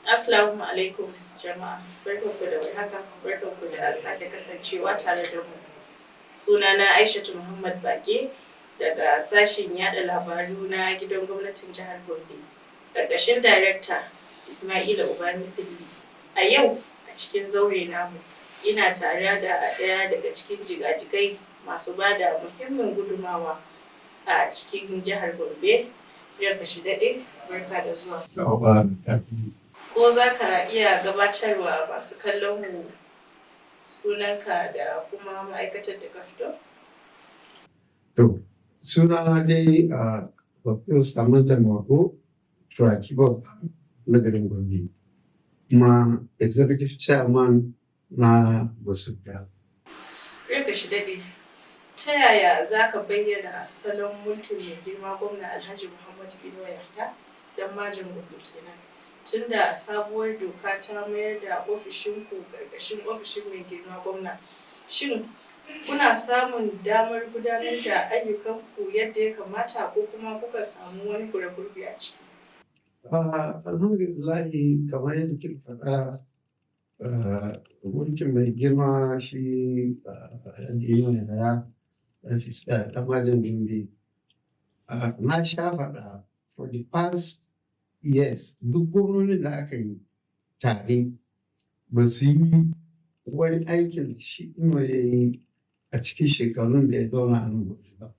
Assalamu alaikum jama'a, barkanku da warhaka, barkanku da sake kasancewa tare da mu. Sunana Aishatu Muhammad Bage daga sashen yada labaru na gidan gwamnatin jihar Gombe, ƙarƙashin Darekta Ismaila Uba Misili. A yau a cikin zaure namu ina tare da ɗaya daga cikin jigajigai masu ba da muhimmin gudumawa a cikin jihar Gombe. Ranka shi daɗe, barka da zuwa. Ko za ka iya gabatarwa masu kallon mu sunanka da kuma ma'aikatar da ka fito? To, sunana dai a Babban Samanta Mako, Turaki Babba na garin Gombe, kuma Executive Chairman na Gosubda. Ranka shi daɗe, ta yaya za ka bayyana salon mulkin mai girma gwamna Alhaji Muhammadu Inuwa Yahaya dan majin Gombe kenan? Tunda sabuwar doka ta mayar da ofishinku ƙarƙashin ofishin mai girma gwamna, shin kuna samun damar gudanar da ayyukanku yadda ya kamata ko kuma kuka samu wani gurbi a ciki? Alhamdulillahi, kamar yadda kika faɗa, mulkin mai girma shi Alhaji Inuwa Yahaya dan majin Gombe. Na sha faɗa for the past years, duk gwamnonin da aka yi tare ba su yi wani aikin da shi Inuwa ya yi a cikin shekarun da ya zauna a nan Gombe ba.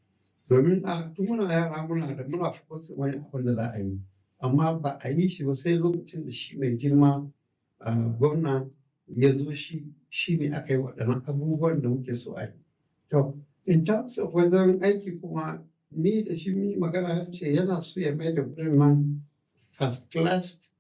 Domin a tun muna yara muna da muna focusing wani abin da za a yi, amma ba a yi shi ba sai lokacin da shi mai girma gwamna ya zo, shi ne aka yi waɗannan abubuwan da muke so a yi. To, in terms of wajen aiki kuma, ni da shi mun yi magana, ya ce yana so ya mai da gurin nan first class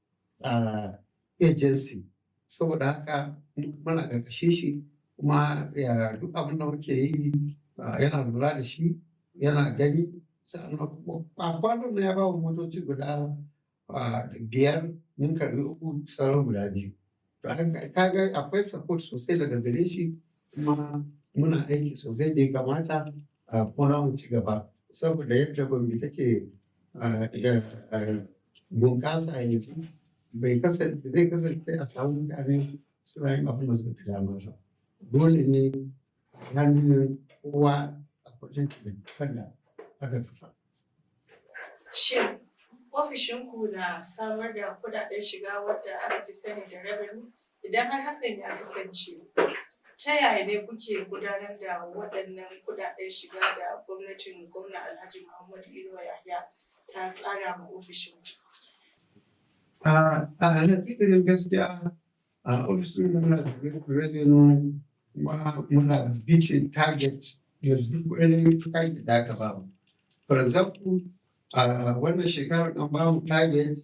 agency. Saboda haka muna ƙarƙashin shi, kuma ya duk abin da muke yi yana lura da shi, yana gani. Sannan kuma a kwanan nan ya ba mu motoci guda biyar, mun karɓi uku, sauran guda biyu. To, haka ka ga akwai support sosai daga gare shi, kuma muna aiki sosai da ya kamata, kuma za mu ci gaba. Saboda yadda Gombe take bunƙasa yanzu, bai kasance zai kasance a samu mutane suna yin abin da suka ga dama ba. Dole ne hannun kowa according to the dokar da aka kafa. Shin ofishinku na samar da kuɗaɗen shiga wadda aka fi sani da revenue? Idan har hakan ya kasance, ta yaya ne kuke gudanar da waɗannan kuɗaɗen shiga da gwamnatin gwamna Alhaji Muhammadu Inuwa Yahaya ta tsara ma ofishinku? A hakikanin gaskiya, a ofishin mu muna da revenue, kuma muna beating target da duk wani target da aka bamu. For example, a wannan shekarar an bamu target,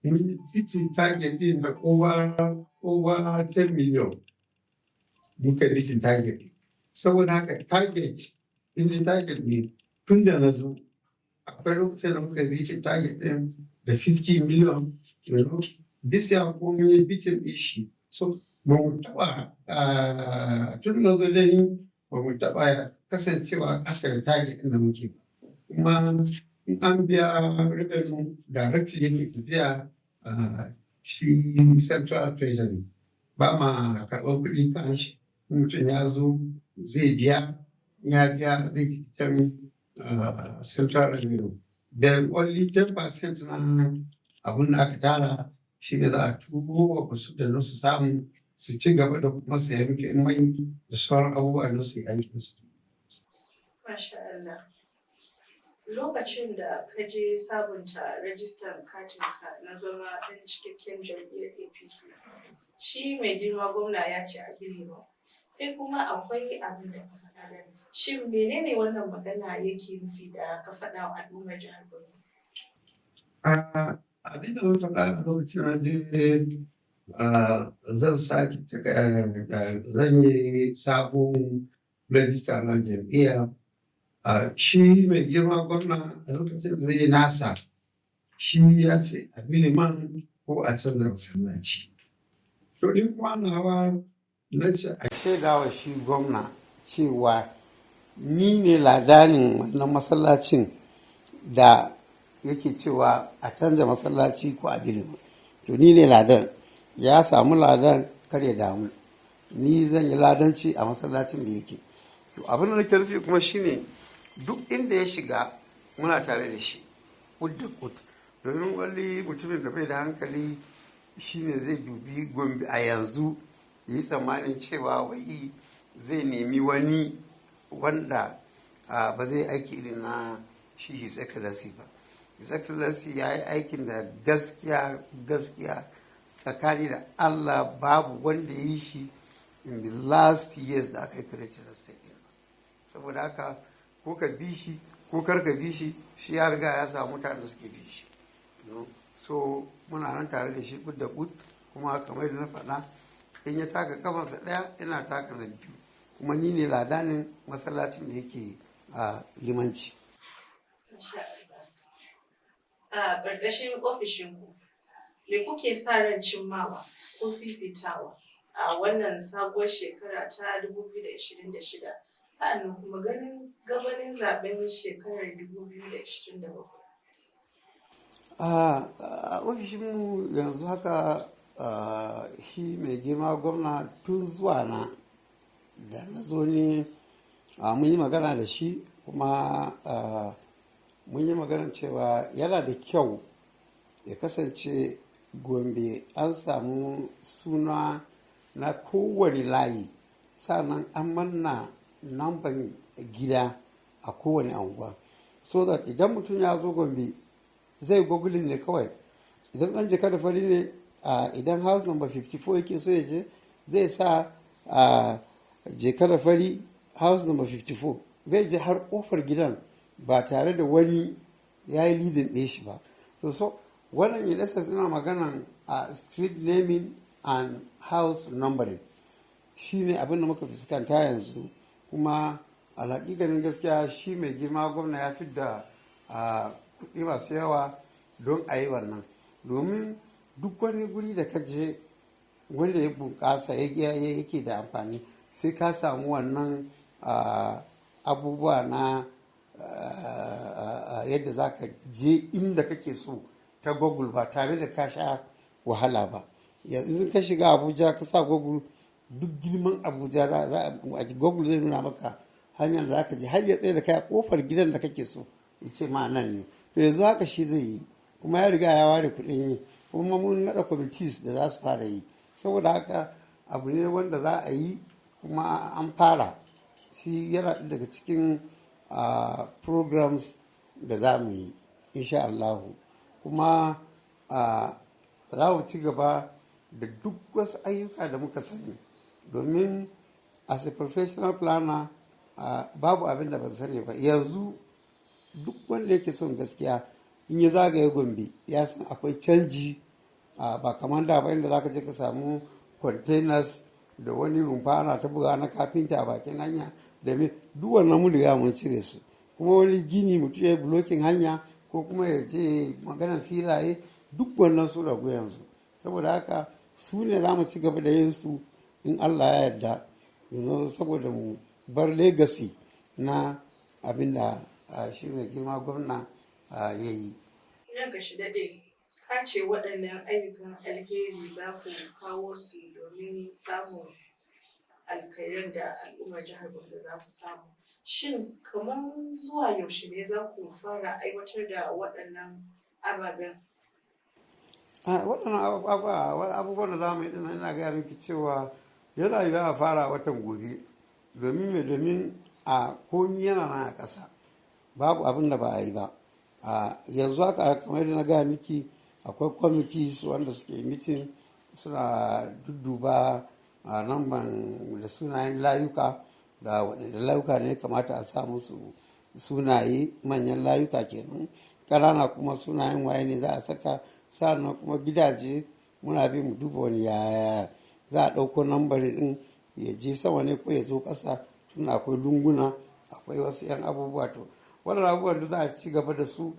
mun yi beating target ɗin da over 10 million. Muka yi beating target. Saboda haka target, in dai target ne, tun da na zo, akwai lokacin da muka yi beating target ɗin da 50 million. This year kuma mun yi beating ɗin shi. So ba mu taɓa, tun da na zo dai ni ba mu taɓa kasancewa ƙasa da target ɗin da muke ba. Kuma in an biya revenue, directly yake tafiya shi Central Treasury. Ba ma karɓar kuɗi cash. In mutum ya zo zai biya, in ya biya zai tafi can Central Revenue. Then only 10% na abun da aka tara shi ne za a turo wa wasu da su samu su ci gaba da kuma sayan mai da sauran abubuwa da su yi aikin su. Masha Allah. Lokacin da ka je sabunta rajistan katinka na zama ɗan cikakken jam'iyyar APC, shi mai girma gwamna ya ce a bi liman. Kai kuma akwai abin da ka faɗa nan. Shin menene wannan magana yake nufi da ka faɗa wa al'ummar jihar Gombe? Abin da na faɗa a lokacin na je zan sake zan yi sabon rajista na jam'iyya. Shi mai girma gwamna a lokacin da zai yi nasa, shi ya ce a bi liman ko a canza masallaci. To, ni kuma nawa na ce a shaidawa shi gwamna cewa ni ne ladanin wannan masallacin da yake cewa a canza masallaci ko a bi liman. To, ni ne ladan. Ya samu ladan, kar ya damu, ni zan yi ladanci a masallacin da yake. To, abin da nake nufi kuma shine duk inda ya shiga muna tare da shi kud da kud, domin wani mutumin da bai da hankali shine zai dubi Gombe a yanzu yi tsammanin cewa wai zai nemi wani wanda ba zai aiki irin na shi His Excellency ba. His Excellency ya yi aikin da gaskiya gaskiya, tsakani da Allah, babu wanda ya yi shi in the last years da aka yi created state. Saboda haka, ko ka bi shi ko kar ka bi shi, shi ya riga ya samu mutanen da suke bi shi. So muna nan tare da shi kud da kud. Kuma kamar yadda na faɗa, in ya taka kafansa ɗaya, ina taka na biyu, kuma ni ne ladanin masallacin da yake a limanci. A ƙarƙashin ofishinku, me kuke sa ran cimmawa ko fifitawa a wannan sabuwar shekara ta 2026, sa'annan kuma ganin gabanin zaben shekarar 2027? A ofishinmu yanzu haka, shi mai girma gwamna, tun zuwa na da na zo ne, mun yi magana da shi, kuma mun yi magana cewa yana da kyau ya kasance Gombe an samu suna na kowane layi, sannan an manna namban gida a kowane anguwa, so that idan mutum ya zo Gombe zai googling ne kawai. Idan ɗan jaka da fari ne, idan house number 54 yake so ya je, zai sa a jeka da fari house number 54, zai je har kofar gidan ba tare da wani ya yi leading ɗin shi ba. To, so wannan in essence ina maganan a street naming and house numbering shine abin da muka fuskanta yanzu. Kuma alhaƙiƙanin gaskiya, shi mai girma gwamna ya fi da kuɗi masu yawa don a yi wannan, domin duk wani guri da ka je wanda ya bunƙasa, yake da amfani, sai ka samu wannan abubuwa na yadda za ka je inda kake so ta Google ba tare da ka sha wahala ba. Yanzu ka shiga Abuja, ka sa Google, duk girman Abuja za Google zai nuna maka hanyar da za ka je har ya tsaye da kai a kofar gidan da kake so, ya ce ma nan ne. To, yanzu haka shi zai yi, kuma ya riga ya ware kuɗin yi, kuma mun naɗa committees da za su fara yi. Saboda haka, abu ne wanda za a yi kuma an fara shi, yana daga cikin programs da za mu yi insha Allahu. Kuma za mu ci gaba da duk wasu ayyuka da muka sani, domin as a professional planner, babu abin da ban sani ba. Yanzu duk wanda yake son gaskiya, in ya zagaye Gombe, ya san akwai canji, ba kamar da ba, inda zaka je ka samu containers da wani rumfa ana ta buga na kafinta a bakin hanya da me. Duk wannan mun riga mun cire su. Kuma wani gini mutum ya yi blocking hanya, ko kuma ya je maganan filaye, duk wannan su ragu yanzu. Saboda haka, su ne za mu ci gaba da yin su in Allah ya yarda, saboda mu bar legacy na abin da shi mai girma gwamna ya yi. Ranka shi daɗe, ka ce waɗannan ayyukan alheri za ku kawo su domin samun alkhairan da al'ummar jihar Gombe za su samu. Shin kamar zuwa yaushe ne za ku fara aiwatar da waɗannan ababen? Waɗannan abubuwan da za mu yi ɗin, ina gaya miki cewa yana yiwuwa a fara watan gobe. Domin me? Domin a komi yana nan a ƙasa, babu abin da ba a yi ba. Yanzu haka, kamar yadda na gaya miki, akwai committees wanda suke meeting, suna dudduba a namban da sunayen layuka, da waɗanda layuka ne kamata a sa musu sunaye, manyan layuka kenan, ƙanana kuma sunayen waye ne za a saka. Sa'annan kuma gidaje muna bi mu duba wani yaya za a ɗauko nambarin ɗin, ya je sama ne ko ya zo ƙasa, tun akwai lunguna, akwai wasu 'yan abubuwa. To, waɗannan abubuwan da za a ci gaba da su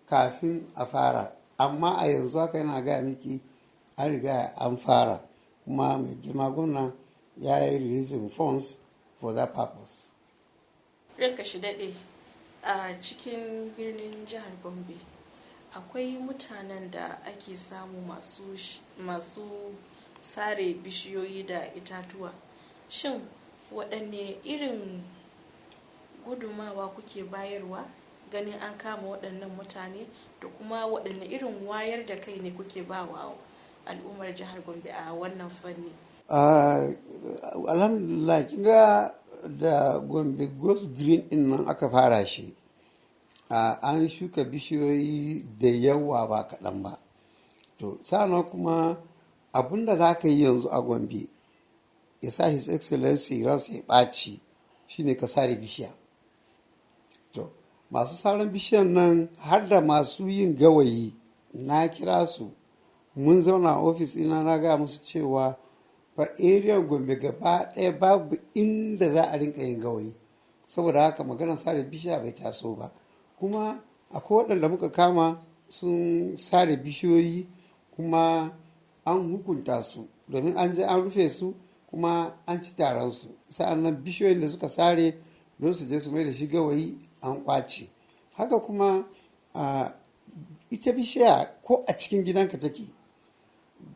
kafin a fara. Amma a yanzu haka yana gaya miki an riga an fara, kuma mai girma gwamna ya yi releasing funds for that purpose. Ranka shi daɗe, a cikin birnin jihar Gombe akwai mutanen da ake samu masu Sare bishiyoyi da itatuwa. Shin waɗanne irin gudumawa kuke bayarwa ganin an kama waɗannan mutane, da kuma waɗanne irin wayar da kai ne kuke bawa al'ummar jihar Gombe a wannan fanni? Alhamdulillah, kin ga da Gombe Goes Green din nan aka fara shi, an shuka bishiyoyi da yawa ba kaɗan ba. To sa'annan kuma abun da za ka yi yanzu a Gombe ya sa His Excellency ransa ya ɓaci shine ka sare bishiya. To masu saran bishiyan nan har da masu yin gawayi, na kira su, mun zauna a ofis ina, na gaya musu cewa fa area Gombe gaba ɗaya babu inda za a rinka yin gawayi. Saboda haka maganar sare bishiya bai taso ba. Kuma akwai waɗanda muka kama sun sare bishiyoyi, kuma an hukunta su, domin an je an rufe su kuma an ci taron su. Sa'annan bishiyoyin da suka sare don su je su mai da shi gawayi an kwace. Haka kuma ita bishiya ko a cikin gidanka take,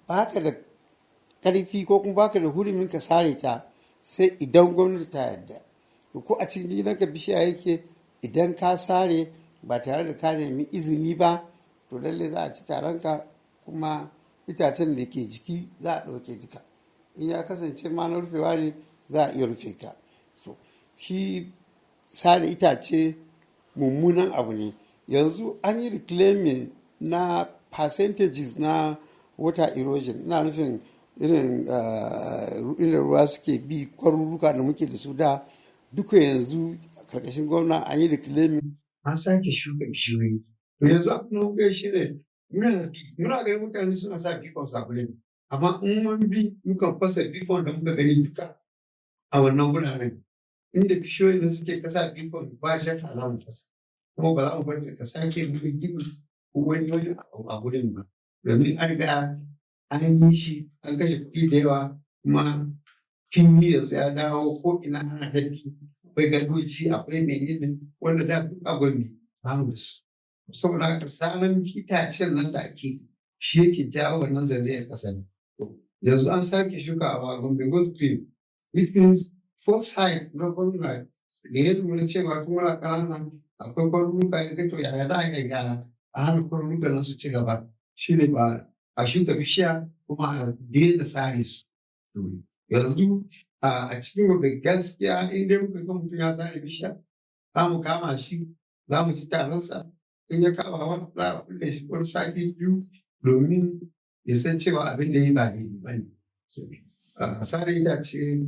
baka da karfi ko kuma baka da hurumin ka sare ta sai idan gwamnati ta yarda. Ko a cikin gidanka bishiya yake, idan ka sare ba tare da ka nemi izini ba, to lalle za a ci taronka, kuma itacen da ke jiki za a ɗauke duka. In ya kasance ma na rufewa ne, za a iya rufe ka. So shi sare itace mummunan abu ne. Yanzu an yi reclaiming na percentages na water erosion, ina nufin irin inda ruwa suke bi, kwarurruka da muke da su da duka, yanzu karkashin gwamna an yi reclaiming, an sake shuka bishiyoyi. To yanzu abin da muka shi ne muna ganin mutane suna sa beacons a gurin, amma in mun bi mukan fasa beacon da muka gani duka a wannan wuraren inda bishiyoyin da suke kasa beacon, ba shakka za mu fasa, kuma ba za mu bar ka sake wani gini ko wani abu a gurin ba, domin an riga an yi shi, an kashe kuɗi da yawa, kuma tun yanzu ya dawo ko ina ana tafi, akwai gadoji, akwai menene, wanda da duk a Gombe babu su. Saboda haka saran itacen nan da ake yi shi yake jawo wannan zaizayar ƙasar. Yanzu an sake shukawa, Gombe Goes Green, which means foresight na gwamna da ya lura cewa tun muna ƙanana akwai kwarurruka, ya ga to yaya za a yi gyara a hana kwarurrukan nan su ci gaba, shine ba a shuka bishiya kuma a daina sare su. Yanzu a cikin Gombe gaskiya in dai muka ga mutum ya sare bishiya, za mu kama shi, za mu ci taronsa. In ya kama wa, za a kulle shi wani sati 2 domin ya san cewa abin da ya yi ba daidai ba ne. Sare itace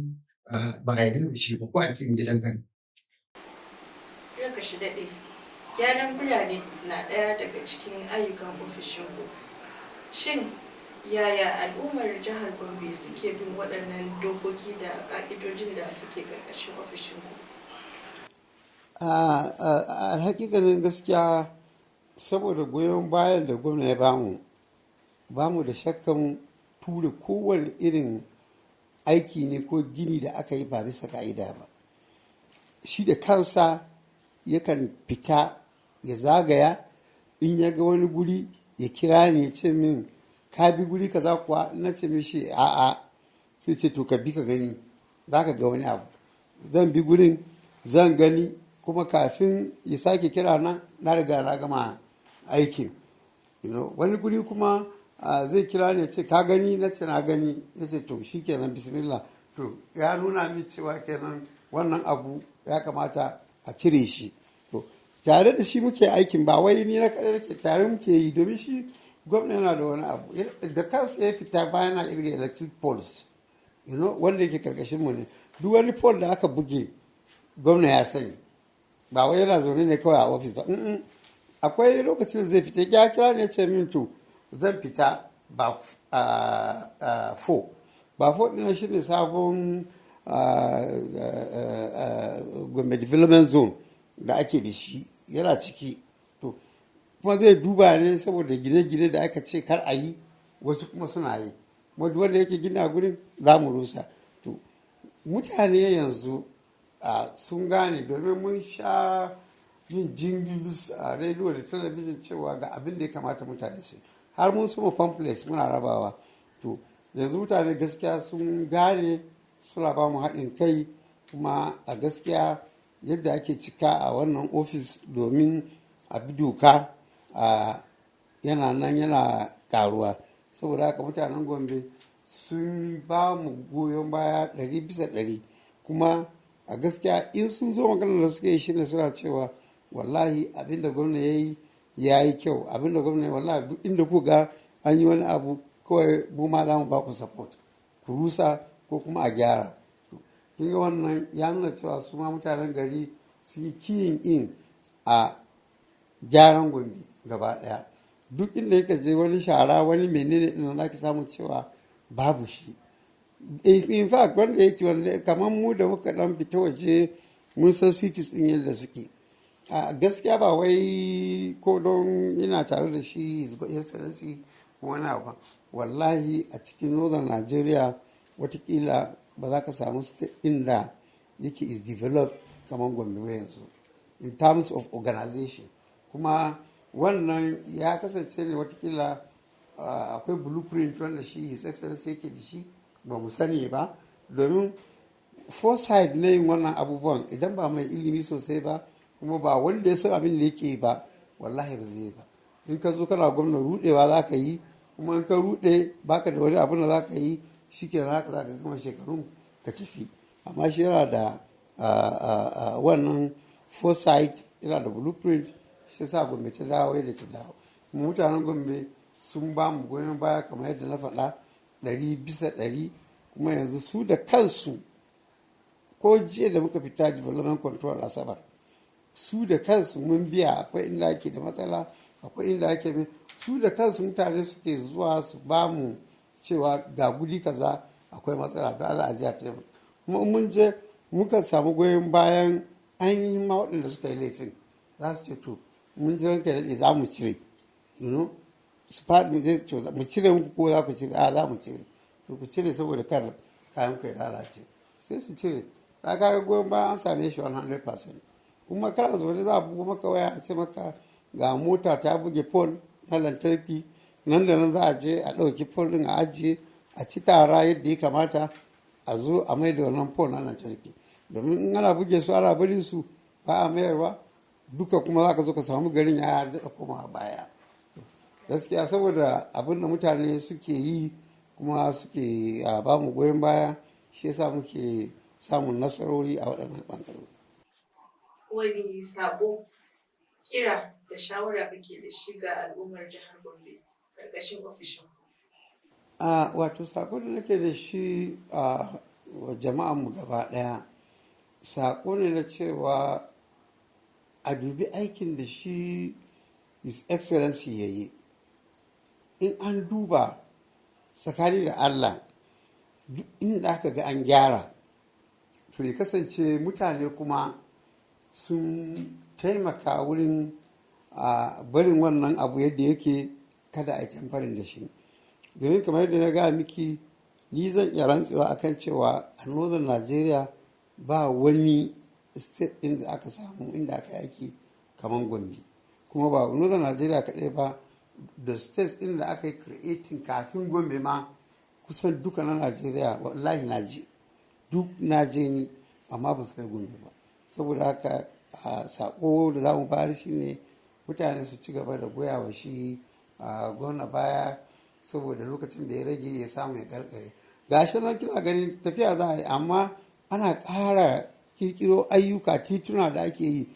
ba a yarda da shi ba ko a cikin gidan ka ne. Ranka shi daɗe, gyaran birane na ɗaya daga cikin ayyukan ofishinku. Shin yaya al'ummar jihar Gombe suke bin waɗannan dokoki da ƙa'idojin da suke ƙarƙashin ofishinku? A hakikanin gaskiya, saboda goyon bayan da gwamna ya bamu, bamu da shakkan ture kowane irin aiki ne ko gini da aka yi ba bisa ka'ida ba. Shi da kansa yakan fita ya zagaya, in ya ga wani guri ya kira ni ya ce min, "Ka bi guri kaza kuwa?" Na ce mishi a'a. Sai ce, "To ka bi ka gani, za ka ga wani abu." Zan bi gurin, zan gani, kuma kafin ya sake kira na, na riga na gama aikin. Wani guri kuma zai kira ni ya ce, "Ka gani?" Na ce na gani. Ya ce, "To shikenan, bismillah." To ya nuna min cewa kenan wannan abu ya kamata a cire shi. To tare da shi muke aikin, ba wai ni na kaɗai nake, tare muke yi, domin shi gwamna yana da wani abu da kansa ya fita bayan na irga electric poles wanda yake karkashin mu ne. Duk wani pole da aka buge, gwamna ya sani. Ba wai yana zaune ne kawai a ofis ba. Akwai lokacin da zai fita, ya kira ne ya ce min, "To zan fita ba fo ba fo ɗin." Shi ne sabon Gombe Development Zone da ake da shi, yana ciki. To kuma zai duba ne saboda gine-gine da aka ce kar a yi, wasu kuma suna yi. Wanda yake gina gurin za mu rusa. To mutane yanzu sun gane, domin mun sha yin jingles a rediyo da talabijin cewa ga abin da ya kamata mutane su, har mun soma pamphlets muna rabawa. To Yanzu mutane gaskiya sun gane, suna ba mu haɗin kai. Kuma a gaskiya, yadda ake cika a wannan ofis domin a bi doka a yana nan yana karuwa. Saboda haka mutanen Gombe sun ba mu goyon baya 100%. Kuma a gaskiya, in sun zo, maganar da suke yi shine suna cewa, "Wallahi abinda gwamna ya yi ya yi kyau. Abinda gwamna ya, wallahi duk inda ku ga an yi wani abu, kawai mu ma za mu ba ku support, ku rusa ko kuma a gyara." Kin ga wannan ya nuna cewa su ma mutanen gari sun yi keying in a gyaran Gombe gaba daya. Duk inda yake je, wani shara, wani menene din, za ki samu cewa babu shi. In fact, wanda yake wanda kamar mu da muka dan fita waje, mun san cities din yadda suke. A gaskiya, ba wai ko don ina tare da shi His Excellency ko wani abu, wallahi a cikin Northern Nigeria watakila ba za ka samu state inda yake is developed kamar Gombe ba yanzu in terms of organization. Kuma wannan ya kasance ne watakila akwai blueprint wanda shi His Excellency yake da shi, ba mu sani ba. Domin foresight na yin wannan abubuwan, idan ba mai ilimi sosai ba, kuma ba wanda ya san abin da yake ba, wallahi ba zai ba. In ka zo kana gwamna, rudewa za ka yi. Kuma in ka rude, baka da wani abin da za ka yi, shi ke haka za ka gama shekarun ka tafi. Amma shi yana da wannan foresight, yana da blueprint, shi sa Gombe ta dawo yadda ta dawo. Mutanen Gombe sun ba mu goyon baya, kamar yadda na faɗa, 100%. Kuma yanzu su da kansu, ko jiya da muka fita development control Asabar, su da kansu mun biya, akwai inda ake da matsala, akwai inda ake, su da kansu mutane suke zuwa su ba mu cewa ga guri kaza akwai matsala, don Allah a ji a taimaka. Kuma mun je muka samu goyon bayan ainihin ma waɗanda suka yi laifin, za su ce, "To, mun ji, ranka daɗe, za mu cire." Su faɗi, "Mu cire muku ko za ku cire?" "A, za mu cire." "To, ku cire saboda kar kayan ku ya lalace." Sai su cire. Ta kaga goyon bayan an same shi 100%. Kuma kana zaune, za a bugo maka waya a ce maka ga mota ta buge pole na lantarki. Nan da nan za a je a ɗauki pole ɗin, a ajiye, a ci tara yadda ya kamata, a zo a mai da wannan pole na lantarki. Domin in ana buge su, ana barin su, ba a mayarwa duka, kuma za ka zo ka samu garin ya daɗa komawa baya. Gaskiya, saboda abin da mutane suke yi kuma suke ba mu goyon baya, shi yasa muke samun nasarori a waɗannan ɓangarori. Wani sako, kira da shawara kake da shi ga al'ummar jihar Gombe karkashin ofishin? A wato sako da nake da shi a wa jama'an mu gaba ɗaya, sako ne na cewa a dubi aikin da shi His Excellency ya yi. In an duba tsakani da Allah, duk inda aka ga an gyara, to ya kasance mutane kuma sun taimaka wurin a barin wannan abu yadda yake, kada a yi tampering da shi. Domin kamar yadda na gaya miki, ni zan iya rantsewa akan cewa a Northern Nigeria ba wani state ɗin da aka samu inda aka yi aiki kamar Gombe. Kuma ba Northern Nigeria kaɗai ba, da states ɗin da aka yi creating kafin Gombe ma, kusan duka na Nigeria, wallahi na je duk, na je ni, amma ba su kai Gombe ba. Saboda haka a sako da za mu bayar shi ne mutane su ci gaba da goya wa shi a gwamna baya, saboda lokacin da ya rage ya samu ya karkare. Gashi nan kina ganin tafiya za a yi, amma ana ƙara kirkiro ayyuka, tituna da ake yi.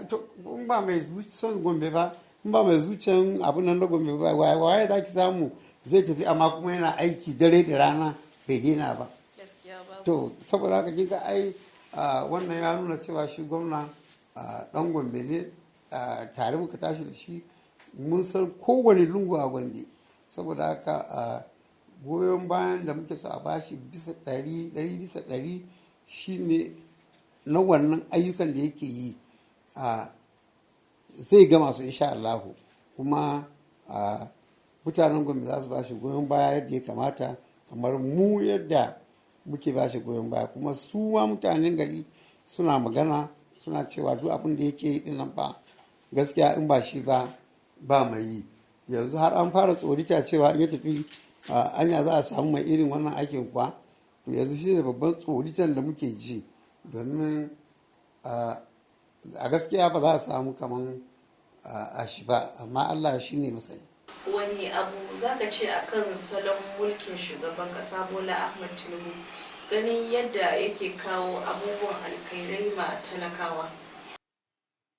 To, in ba mai son Gombe ba, in ba mai zuciyan abun nan na Gombe ba, waye za ki samu zai tafi amma kuma yana aiki dare da rana bai daina ba? To, saboda haka kinga ai wannan ya nuna cewa shi gwamna dan Gombe ne. Tare muka tashi da shi, mun san kowane lungu a Gombe. Saboda haka goyon bayan da muke so a bashi bisa ɗari, 100% shine na wannan ayyukan da yake yi, zai gama su insha Allahu. Kuma mutanen Gombe za su bashi goyon baya yadda ya kamata, kamar mu yadda muke bashi goyon baya. Kuma su ma mutanen gari suna magana, suna cewa duk abin da yake yi dinnan ba gaskiya, in ba shi ba, ba mai yi. Yanzu har an fara tsorita cewa in ya tafi Anya za a samu mai irin wannan aikin kuwa? To yanzu shi ne babban tsoritan da muke ji, domin a gaskiya ba za a samu kaman a shi ba, amma Allah shi ne masani. Wani abu za ka ce a kan salon mulkin shugaban kasa Bola Ahmed Tinubu, ganin yadda yake kawo abubuwan alkhairai ma talakawa?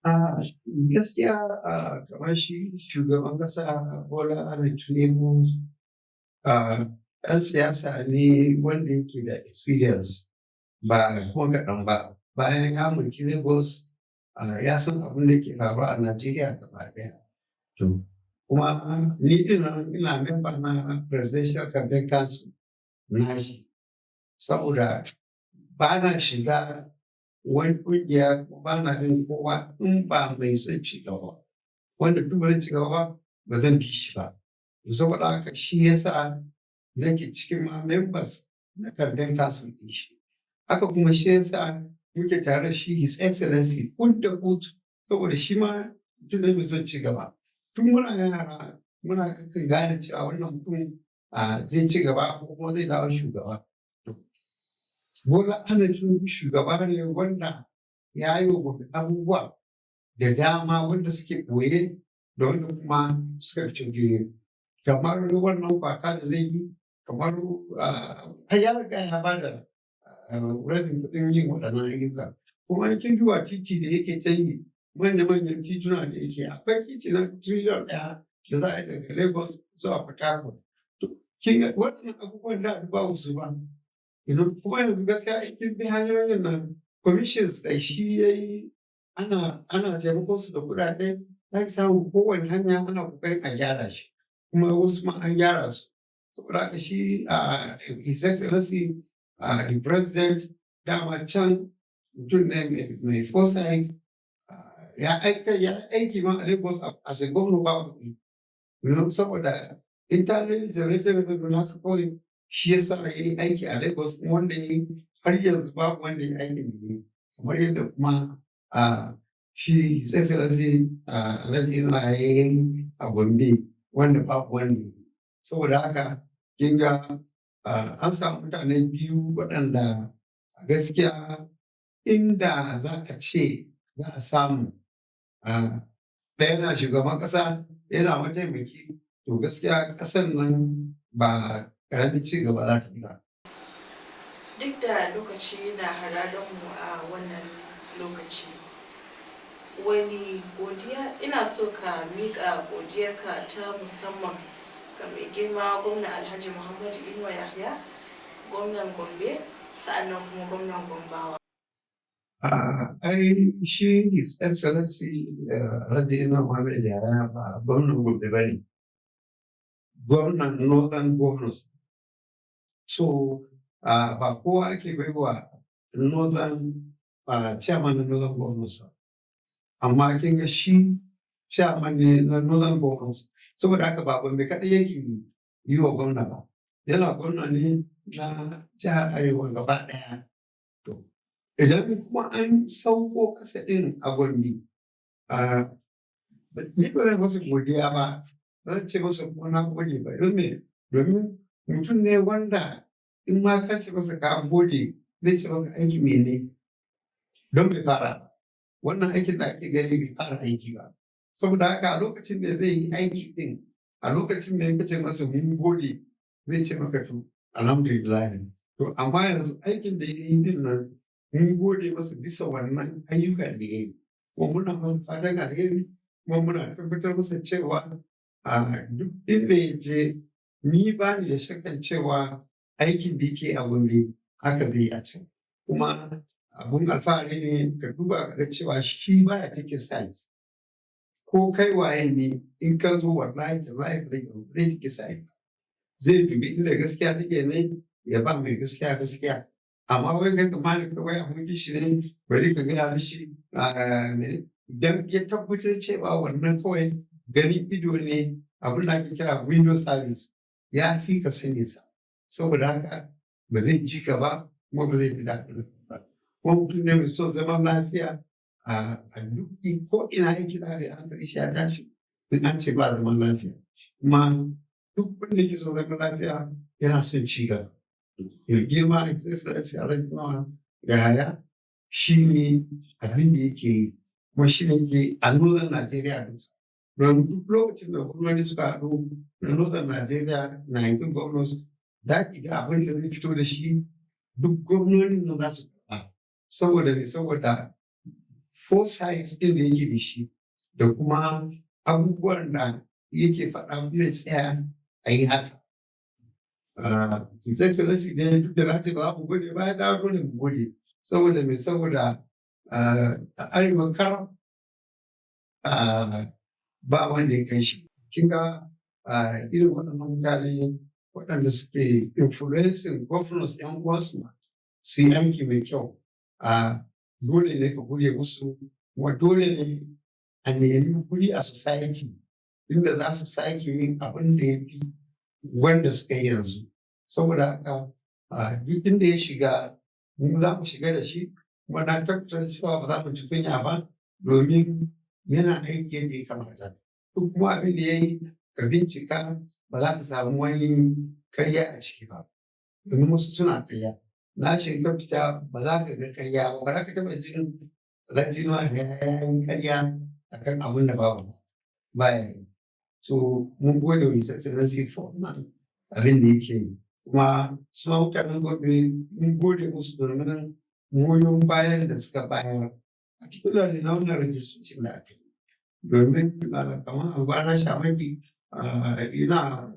A gaskiya, kamar shi shugaban kasa Bola Ahmed Tinubu ɗan siyasa ne wanda yake da experience ba kuma kaɗan ba. Bayan ya mulki Lagos, ya san abin da ke faruwa a Najeriya gaba ɗaya. To, kuma ni ɗin nan ina member na Presidential Campaign Council nashi. Saboda ba na shiga wani ƙungiya, ba na bin kowa in ba mai son ci gaba ba. Wanda duk ba zai ci gaba ba, ba zan bi shi ba. Saboda haka shi ya sa nake cikin ma members na campaign council ɗin shi. Haka kuma shi ya sa muke tare da shi, His Excellency, kud da kud, saboda shi ma mutum ne mai son ci gaba. Tun muna yara muna kakan gane cewa wannan mutum zai ci gaba ko kuma zai dawo shugaba. Bola Ahmed Tinubu shugaba ne wanda ya yi wa abubuwa da dama wanda suke ɓoye da wanda kuma suka fito fili. Kamar wannan kwata da zai yi, kamar har ya riga ya ba da rabin kuɗin yin waɗannan ayyuka. Kuma in kin duba titi da yake ta yi, manya-manyan tituna da yake, akwai titi na tiriliyan 1 da za a yi daga Lagos zuwa Port Harcourt. To, kin ga waɗannan abubuwan da babu su ba. Kuma yanzu gaskiya in kin bi hanyoyin nan, commissions da shi ya yi, ana taimakon su da kuɗaɗe, za ki samu kowane hanya ana ƙoƙarin a gyara shi. Kuma wasu ma an gyara su. Saboda haka shi His Excellency the President dama can mutum ne mai foresight, ya aika ya aiki ma a Lagos as a governor ba kuɗi. Saboda internally generated revenue nasa kawai shi ya sa ya yi aiki a Lagos, kuma wanda ya yi har yanzu babu wanda ya yi aikin da ya yi. Kamar yadda kuma shi His Excellency Alhaji Inuwa ya yi a Gombe, wanda babu wanda ya yi. Saboda haka kin ga an samu mutane biyu waɗanda a gaskiya inda za a ce za a samu ɗaya na shugaban ƙasa, ɗaya na mataimaki, to gaskiya ƙasar nan ba ƙaramin ci gaba za ta yi ba. Duk da lokaci na hararen mu a wannan lokaci, wani godiya ina so ka miƙa godiyarka ta musamman ga mai girma gwamna Alhaji Muhammadu Inuwa Yahaya, gwamnan Gombe, sa'annan kuma gwamnan Gombawa. Ai shi His Excellency Alhaji Inuwa Muhammad Yahaya ba gwamnan Gombe ba ne. Gwamnan Northern Governors. So ba kowa ake baiwa Northern chairman na Northern Governors ba. Amma kin ga shi chairman ne na Northern Governors. Saboda haka ba Gombe kaɗai yake yi wa gwamna ba. Yana gwamna ne na jihar Arewa gaba ɗaya. To, idan kuma an sauko ƙasa ɗin a Gombe, ni ba zan masa godiya ba, ba zan ce masa kuma na gode ba. Don me? Domin mutum ne wanda in ma ka ce masa ka gode, zai ce maka aiki mene? Don bai fara ba. Wannan aikin da ake gani bai fara aiki ba. Saboda haka a lokacin da zai yi aiki ɗin, a lokacin da ka ce masa mun gode, zai ce maka to alhamdulillah. To amma yanzu aikin da ya yi din nan, mun gode masa bisa wannan ayyukan da ya yi. Kuma muna masa fatan alheri, kuma muna tabbatar masa cewa a duk inda ya je, ni ba ni da shakkan cewa aikin da yake a Gombe haka zai yi a can. Kuma abun alfahari ne ka duba ka ga cewa shi baya taking side. Ko kai waye ne in ka zo, wallahi tallahi ba zai take side ba. Zai dubi inda gaskiya take ne ya ba mai gaskiya gaskiya. Amma wai kai tsammani kawai abokin shi ne, bari ka gaya mishi idan ya tabbatar cewa wannan kawai ganin ido ne, abin da ake kira window service, ya fi ka sani sa. Saboda haka ba zai ji ka ba kuma ba zai ji daɗin ba. Kuma mutum ne mai son zaman lafiya a duk ko ina yake, za ka ga hankali shi ya tashi in an ce ba zaman lafiya. Kuma Duk wanda yake son zaman lafiya yana son ci gaba. Mai girma His Excellency Alhaji Inuwa Yahaya shi ne abin da yake yi, kuma shi ne yake a Northern Nigeria duka. Don duk lokacin da gwamnati suka haɗu na Northern Nigeria, 19 governors, za ki ga abin da zai fito da shi, duk gwamnonin nan za su karɓa. Saboda me? Saboda foresight ɗin da yake da shi da kuma abubuwan da yake faɗa kuma ya tsaya a yi haka. His Excellency ne, duk da na ce ba za mu gode ba, ya dawo, dole mu gode. Saboda me? Saboda a arewa kar ba wanda ya kai shi. Kin ga irin waɗannan mutane waɗanda suke influencing governors ‘yan uwansu su yi aiki mai kyau, dole ne ka gode musu, kuma dole ne a nemi guri a society inda za su sake yin abin da ya fi wanda suka yi yanzu. Saboda haka duk inda ya shiga, mu za mu shiga da shi, kuma na tabbatar cewa ba za mu ji kunya ba, domin yana aiki yadda ya kamata. Duk kuma abin da ya yi, ka bincika, ba za ka samu wani karya a ciki ba. Domin wasu suna karya. Na shiga fita, ba za ka ga karya ba, ba za ka taɓa jin Alhaji Inuwa Yahaya ya yi karya akan abin da babu ba. Baya yi. So mun gode wa His Excellency for wannan abin da yake yi. Kuma su ma mutanen Gombe, mun gode musu domin goyon bayan da suka bayar. Particularly na wannan registration da aka yi. Domin kamar Anguwana Shamaki, ina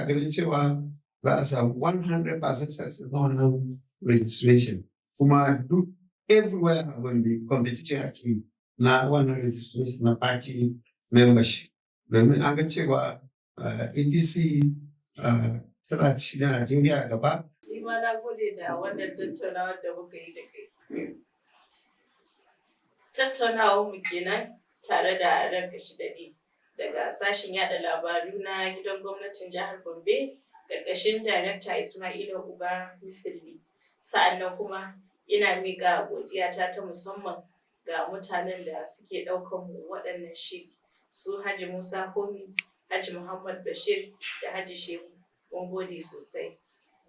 ganin cewa za a samu 100% success na wannan registration. Kuma duk everywhere a Gombe competition ake yi na wannan registration na party membership. Domin an ga cewa APC tana ci da Najeriya gaba. Ni ma na gode da wannan tattaunawar da muka yi da kai. Tattaunawar mu kenan tare da ranka shi daɗe daga sashen yada labaru na gidan gwamnatin jihar Gombe, ƙarƙashin Darakta Ismaila Uba Misilli. Sa'annan kuma ina miƙa godiyata ta musamman ga mutanen da suke ɗaukan mu waɗannan shiri, su Haji Musa Homi, Haji Muhammad Bashir da Haji Shehu. Mun gode sosai.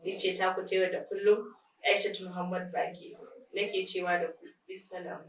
Ni ce taku ta yau da kullum, Aishatu Muhammad Baki, nake cewa da ku bisalam.